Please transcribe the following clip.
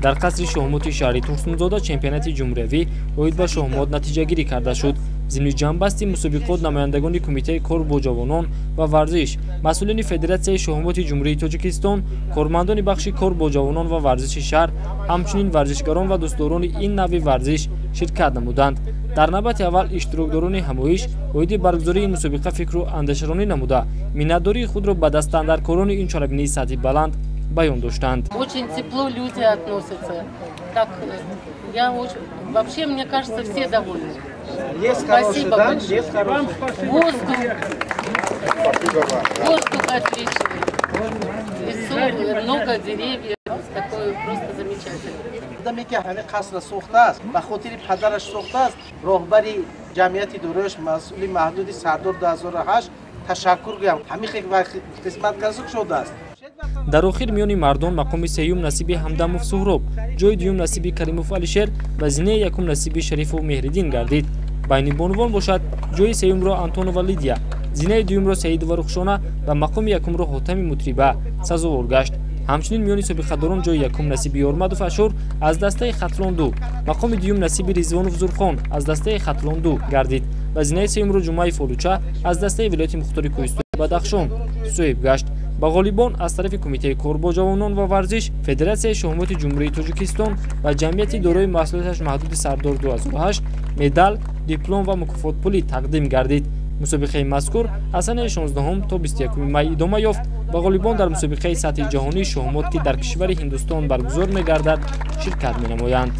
Дар қасри шоҳмоти шаҳри Турсунзода чемпионати ҷумҳуриявӣ оид ба шоҳмот натиҷагирӣ карда шуд. Зимни ҷамъбасти мусобиқот намояндагони Кумитаи кор бо ҷавонон ва варзиш, масъулини Федератсияи шоҳмоти Ҷумҳурии Тоҷикистон, кормандони бахши кор бо ҷавонон ва варзиши шаҳр, ҳамчунин варзишгарон ва дӯстдорони ин навъи варзиш ширкат намуданд. Дар навбати аввал иштирокдорони ҳамоиш оиди баргузории ин мусобиқа фикру андешаронӣ намуда, миннатдории худро ба дастандаркорони ин чорабинии сатҳи баланд баён доштанд. Очень тепло люди относятся. Так, я очень. Вообще, мне кажется, все довольны. Лес Спасибо хороший, да? большое. Лес хороший. Воздух. Воздух отличный. В лесу много деревьев. Такое просто замечательно. Одаме ки ҳамин қасра сохтааст, ба хотири падараш сохтааст, роҳбари ҷамъияти дорояш масъули маҳдуди Сардор 2008 ташаккур гӯям. Ҳамин хизмат карда шудааст. Дар охир миёни мардон мақоми сеюм насиби Ҳамдамов Суҳроб, ҷои дуюм насиби Каримов Алишер ва зинаи якум насиби Шарифов Меҳриддин гардид. Байни бонувон бошад, ҷои сеюмро Антонова Лидия, зинаи дуюмро Саидова Рухшона ва мақоми якумро Ҳотами Мутриба сазовор гашт. Ҳамчунин миёни собиқадорон ҷои якум насиби Ёрмадов Ашур аз дастаи Хатлон 2, мақоми дуюм насиби Ризвонов Зурхон аз дастаи Хатлон 2 гардид ва зинаи сеюмро Ҷумъаев Олуча аз дастаи вилояти мухтори кӯҳистони Бадахшон соҳиб гашт. Ба ғолибон аз тарафи Кумитаи кор бо ҷавонон ва варзиш, Федератсияи шоҳмоти Ҷумҳурии Тоҷикистон ва ҷамъияти дорои масъулияташ маҳдуди Сардор 2008 медал, диплом ва мукофотпулӣ тақдим гардид. Мусобиқаи мазкур аз санаи 16 то 21 май идома ёфт ва ғолибон дар мусобиқаи сатҳи ҷаҳонии шоҳмот, ки дар кишвари Ҳиндустон баргузор мегардад, ширкат менамоянд.